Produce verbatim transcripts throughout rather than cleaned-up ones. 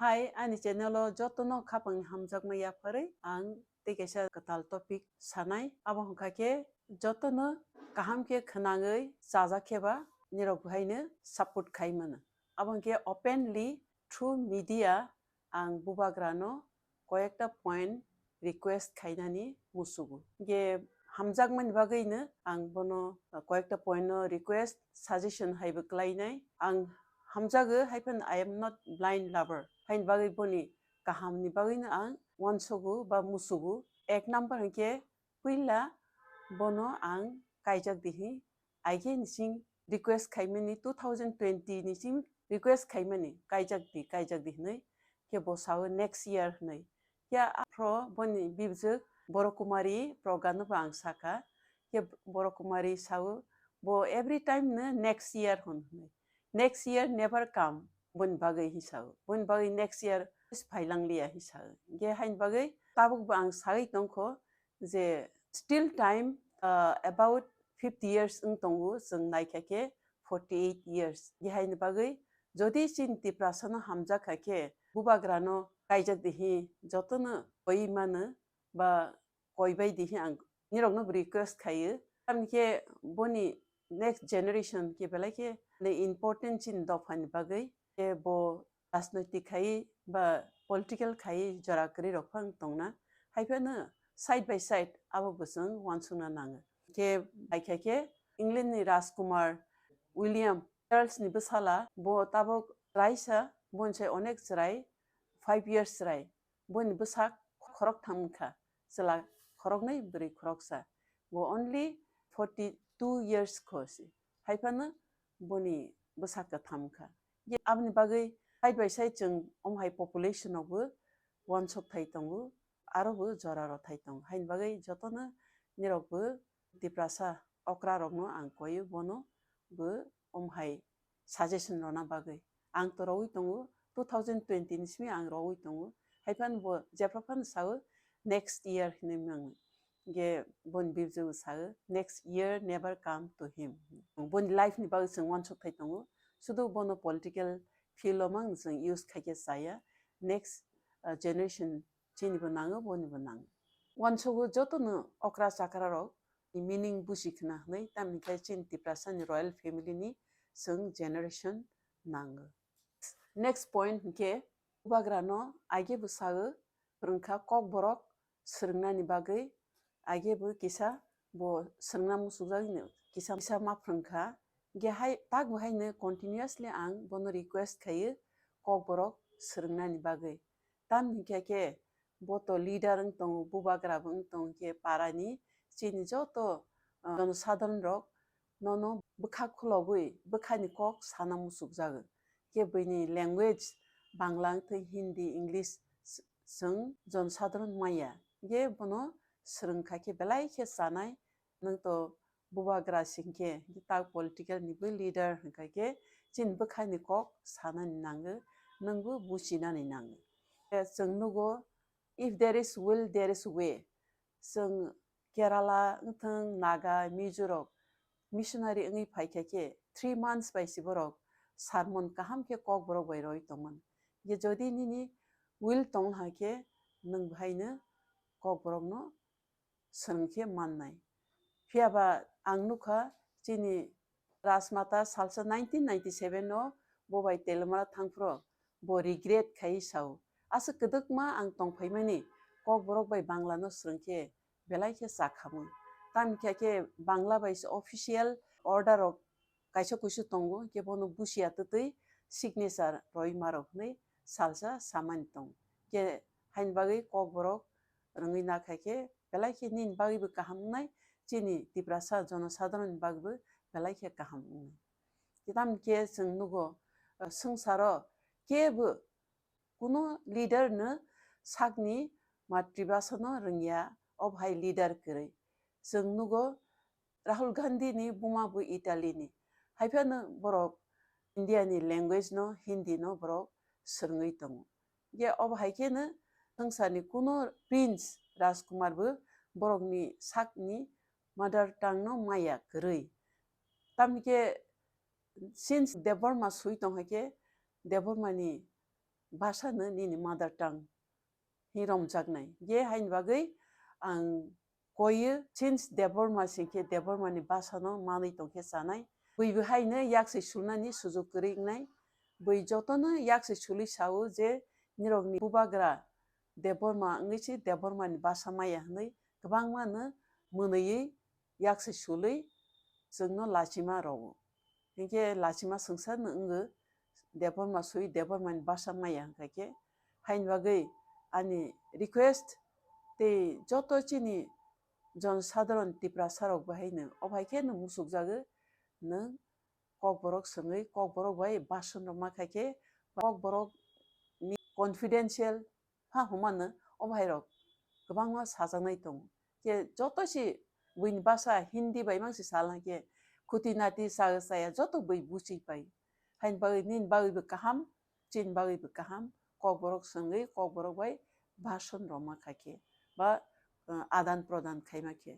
Hai, ani channel o jotono khapangni hamjakma yapharwi ang tei kaisa kwtal topic sanai. Abo hwnkha khe jotono kaham khe khwnangwi chajak khe ba nirok bo haino support khai mano. Abo hwnkhe openly through media ang bubagrano koyekta point request khainani musugo. Ge hamjakmani bagwino ang bono koyekta point no request, suggestion haibo klainai. Ang hamjago, haiphano I am not blind lover. Haini bagwi boni kahamni bagwino ang uansogo ba musugo. Ek number hwnkhe puila bono ang kaijak dihi, aige nising request khaimani, two thousand twenty nising request khaimani, kaijak di, kaijak di hinwi. Khe bo sao next year hinwi. Khe aphro boni bibjwk Boro Kumari Progano bo ang sakha. Khe Boro Kumari sao bo every time no next year hwn hinwi. Next year never come, boni bagwi hi sao. Boni bagwi next year phailang liya hi sao. Khe haini bagwi tabuk bo ang sagwi tongkho, je still time, uh, about fifty years wng tongo, chwng naikha khe forty eight years. Ye haini bagwi jodi chini Tiprasano hamjak kha khe, bubagrano kaijak dihi jotono koi mano ba koi bai dihi ang nirokno bo request khaio. Tamni khe boni next generation khe belai khe important chini dophani bagwi, khe bo rajnoitik khai ba political khai jora kwrwi rok phang tongna, haiphano side by side abo bo chwng uansukna nango. Khe bai kha khe England ni Rajkumar William Charles ni bwsala, bo tabuk raisa, boni sai onek chwrai, five years chwrai, boni bwsak khorok thang wngkha, chwla khoroknwi, bwrwi khoroksa, bo only forty two years kho se, haiphano boni bwsak kwtham wngkha. Ye aboni bagwi side by side chwng omo hai population rokbo uansuk thai tongo, aro bo jora rw thai tongo. Haini bagwi jotono nirokbo Tiprasa okra rokno ang koio, bono bo omo hai suggestion rwna bagwi. Ang to rwui tongo, two thousand twenty ni simi ang rwui tongo. Haiphano bo jephru phano sao next year hinwi mangwi. Ge boni bibjwk sao, "Next year never come to him." Boni life ni bagwi chwng uansuk thai tongo. Sudu bono political field o mang chwng use khaikhe chaya. Next, uh, generation chini bo nango, boni bo nango. Uansugo jotono okra chakra rok ni meaning buji khna hwnwi, tamni khe chini Tiprasa ni royal family ni chwng generation nango. Next point hwnkhe, bubagrano aige bwsao phwrwngkha kokborok swrwngnani bagwi, aige bo kisa bo swrwngna muchukjagwino kisa, kisa ma phwrwngkha. Hwnkhe hai, tak bo haino continuously ang bono request khaio kokborok swrwngnani bagwi. Tamni hwnkhe khe bo to leader wng tongo, bubagra bo wng tongo, khe parani chini joto, ah, jonosadharon rok nono bwkha khulogwi bwkhani kok sana muchukjago. Khe buini language Bangla wngthwi, Hindi, English s-, chwng jonosadharon maya. Khe bono swrwngkha khe belai khe chanai, nwng to bubagra singkhe, tak political ni bo leader hwnkha khe chini bwkhani kok sanani nango, nwngbo buchinani nango. Khe chwng nugo, if there is will, there is way. Chwng Kerala wngthwng, Naga, Mizo rok missionary wngwi phaikha khe three months bai se borok sermon kaham khe kokborok bai roi tongmani. Ye jodi nini will tong ha khe nwng bahaino kokborokno swrwng khe mannai. Phiya ba ang nukha chini Rajmata salsa nineteen ninety-seven o bo bai Telamara thangphuru bo regret khai sao, "Aswk kwdwkma ang tongphaimani, kokborok bai Bangla no swrwng khe belai khe chakhamwi." Tamni khe khe Bangla bai se official order rok kaisa kuisu tongo, khe bono busia twtwi signature roi ma rok hwnwi salsa samani tongo. Khe haini bagwi kokborok rwngwi nakha khe belai khe nini bagwibo kaham wngnai, chini Tiprasa jonosadharon ni bagwibo belai khe kaham wngnai. Tei tamni khe chwng nugo, uh, swngcharo kebo kuno leader no sakni matribhasha no rwngya, o bahai leader kwrwi. Chwng nugo Rahul Gandhi ni buma bo Italy ni. Haiphano borok India ni language no, Hindi no borok swrwngwi tongo. Ye obo hai kheno swngcharni kuno prince, rajkumar bo borokni sakni mother tongue no maya kwrwi. Tamni khe since Debbarma swi tong hai khe Debbarma ni basa no nini mother tongue hi romjaknai. Je haini bagwi ang koiyo, since Debbarma singkhe Debbarma ni basa no manwi tongkhe chanai. Bui bo haino yaksi sulnani sujuk kwrwi wngnai. Bui jotono yaksi sului sao je nirokni bubagra Debbarma wngwi se Debbarma ni basa maya hwnwi kwbangma no mwnwiwi yaksi sului chwngno lachima rwo. Hinkhe lachima swngsa no wngwi Debbarma sui Debbarma ni basa maya hwnkha khe. Haini bagwi ani request tei joto chini jon sadharon Tiprasa rok bahai no obo hai khe no musukjago nwng Kokborok swngwi Kokborok bai basa rwma kha khe Kokborok ni confidential pha hwnmano obo hai rok kwbangma sajaknai tongo. Je joto se buini basa Hindi bai mang se salna khe khuti nati sa chaya joto bui buchi pai. Haini bagwi nini bagwi bo kaham, chini bagwi bo kaham, Kokborok swngwi Kokborok bai basa rwma kha khe ba, uh, adan prodan khaima khe.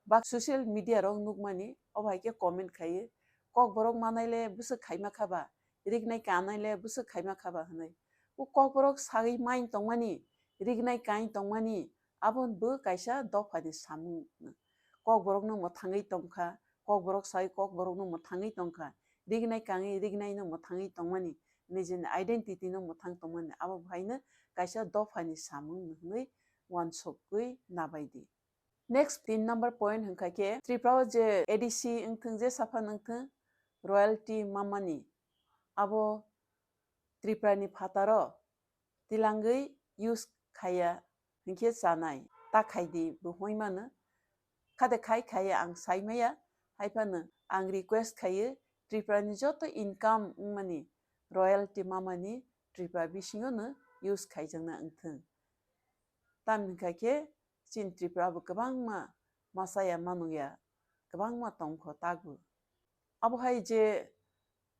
Ba social media rok nukmani obo hai khe comment khaio, Kokborok manai le bwswk khaima kha ba, rignai kanai le bwswk khaima kha ba hwnwi. O Kokborok sagwi mai tongmani, rignai kai tongmani, abo bo kaisa dophani samung. Kokborokno mwthangwi tongkha, Kokborok sai Kokborokno mwthangwi tongkha, rignai kangwi rignaino mwthangwi tongmani, nijini identity no mwthang tongmani, abo bo haino kaisa dophani samung hwnwi uansukgwi nabaidi. Next tin number point hwnkha khe Tripura o je A D C wngthung, je saphano wngthung, royalty mamani, abo Tripura ni phataro tilangwi use khaiya hinkhe chanai, ta khaidi bo hwnwi mano. Khade khai khaiya ang sai maya, hai phano ang request khaio Tripura ni joto income wngmani royalty mamani Tripura bisingo no use khaijakna wngthung. Tamni hwnkha khe chini Tripura bo kwbangma masa ya manung ya, kwbangma tongkho tago. Abo hai je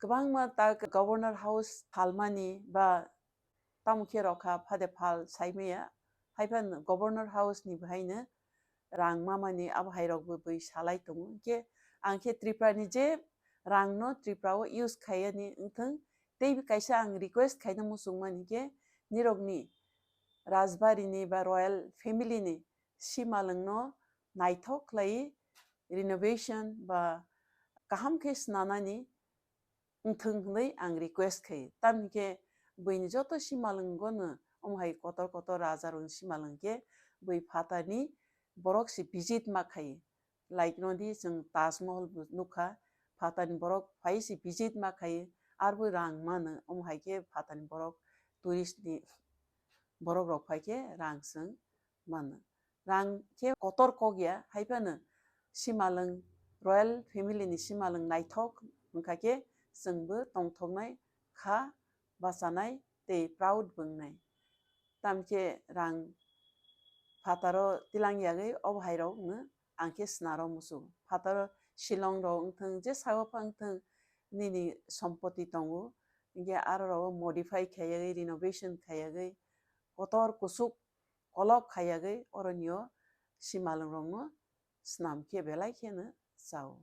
kwbangma ta Governor House phalmani ba tamo khe rok kha phade phal sai maya, hai phano Governor House ni bahaino rang mamani abo hai rok bo bui salai tongo. Hinkhe ang khe Tripura ni je rang no Tripura o use khaiyani wngthung, tei kaisa ang request khaina muchung mani khe nirokni Rajbari ni ba royal family ni simalwng no naithok khlai renovation ba kaham khe swnanani wngthung hwnwi ang request khaio. Tamni khe buini joto simalwngo no omo hai kotor kotor raja rokni simalwng khe bui phatarni borok se visit ma khaio. Like nodi chwng Taj Mahal bo nukha, phatarni borok phai se visit ma khaio, arbo rang mano, omo hai khe phatarni borok, tourist ni borok rok phai khe rang chwng mano. Rang khe kotor kok ya, hai phano simalwng, royal family ni simalwng naithok wngkha khe chwngbo tongthoknai kha, bachanai tei proud bo wngnai. Tamkhe rang phataro tilang yagwi obo hai rok no ang khe swnaro muchungo. Phataro Shillong rok wngthung, je sago pha wngthung, nini sompoti tongo, hinkhe aro rogo modify khaiyagwi, renovation khaiyagwi, kotor kuchuk kolok khaiyagwi oronio simalwng rokno swnam khe belai kheno chao.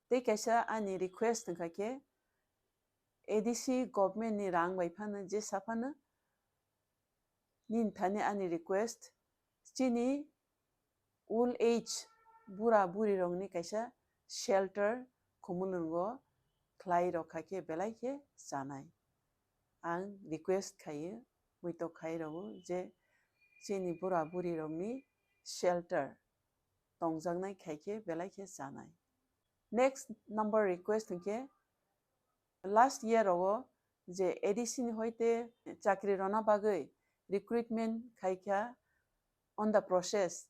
Tei kaisa ani request wngkha khe A D C government ni rang bai phano jesa phano nini thani ani request, chini old age bura buri rokni kaisa shelter Khumulwngo khlai rokha khe belai khe chanai. Ang request khaio, muitok khai rogo je chini bura buri rokni shelter tongjaknai khai khe belai khe chanai. Next number request hwnkhe last year rogo je A D C ni hoite chakri rona bagwi recruitment khai kha on the process,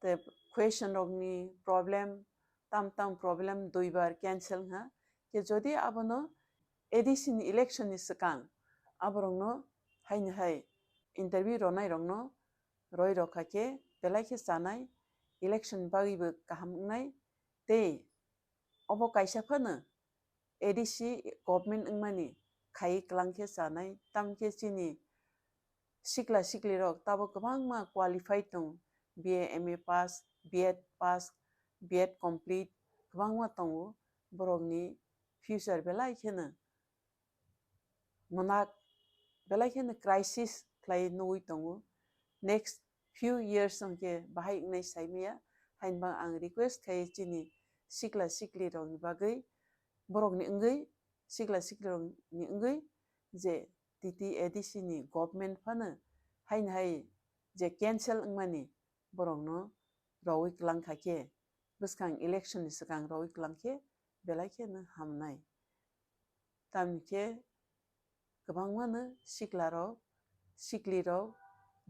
te question rokni problem, tam tam problem duibar cancel wngha. Khe jodi abono A D C ni election ni swkang aborokno haini hai interview ronai rokno roi rokha khe belai khe chanai, election bagwi bo kaham wngnai. Tei obo kaisa phano A D C government wngmani khai kwlang khe chanai, tamkhe chini sikla sikli rok tabo kwbangma qualified tong, B A, M A pass, B Ed pass, B Ed complete kwbangma tongo, borokni future belai kheno mwnak belai kheno crisis khlai nugwi tongo. Next few years hwnkhe bahai wngnai saimaya, hainba ang request khai chini sikla sikli rokni bagwi, borokni wngwi, sikla sikli rokni wngwi je T T A D C ni government phano haini hai je cancel wngmani borokno rogwi kwlang kha khe, bwskang election ni swkang rogwi kwlang khe belai kheno hamnai. Tamni khe kwbangmano siklarok, siklirok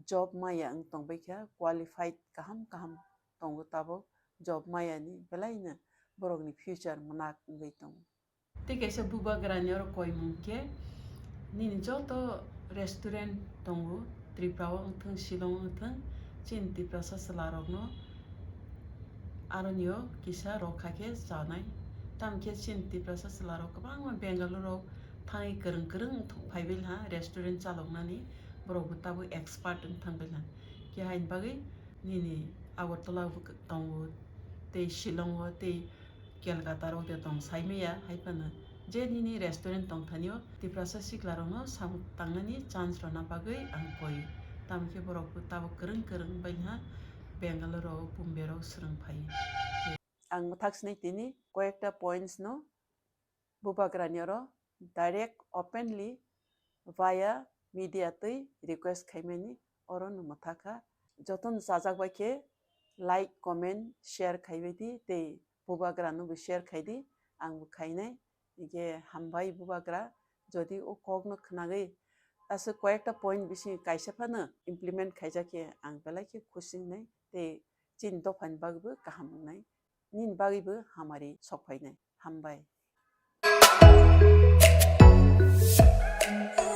job maya wng tongbai kha, qualified kaham kaham tongo tabuk, job mayani belaino borokni future mwnak wngwi tongo. Tei kaisa bubagrani oro koimung khe, nini joto restaurant tongo, Tripura o wngthung, Shillong o wngthung, chini Tiprasa chwlarokno aronio kisa rok kha khe chanai. Tamkhe chini Tiprasa chwlarok kwbangma Bengaluru rok thangwi kwrwng kwrwng wngthung phaibai ha, restaurant chaloknani borok bo tabuk expert wng thangbai ha. Khe haini bagwi nini Agartala bo tongo, tei Shillong o, tei Kolkata rok de tong saimaya, hai phano je nini restaurant tong thani o Tiprasa sikla rokno samung tangnani chance rwna bagwi ang koi. Tamkhe borok bo tabuk kwrwng kwrwng bai ha Bengaluru rok, Bombay rok swrwng phai. Ang mwthak sini tini koyekta points no bubagrani oro direct openly via media twi request khaimani oro no mwthakha. Jotono chajak bai khe like, comment, share khaibai di tei bubagrano bo share khai di, ang bo khainai. Hingkhe hambai bubagra, jodi o kokno khnagwi aswk koyekta point bising kaisa phano implement khaijak khe ang belai khe khusi wngnai tei chini dophani bagwibo kaham wngnai, nini bagwibo hamari sok phainai. Hambai.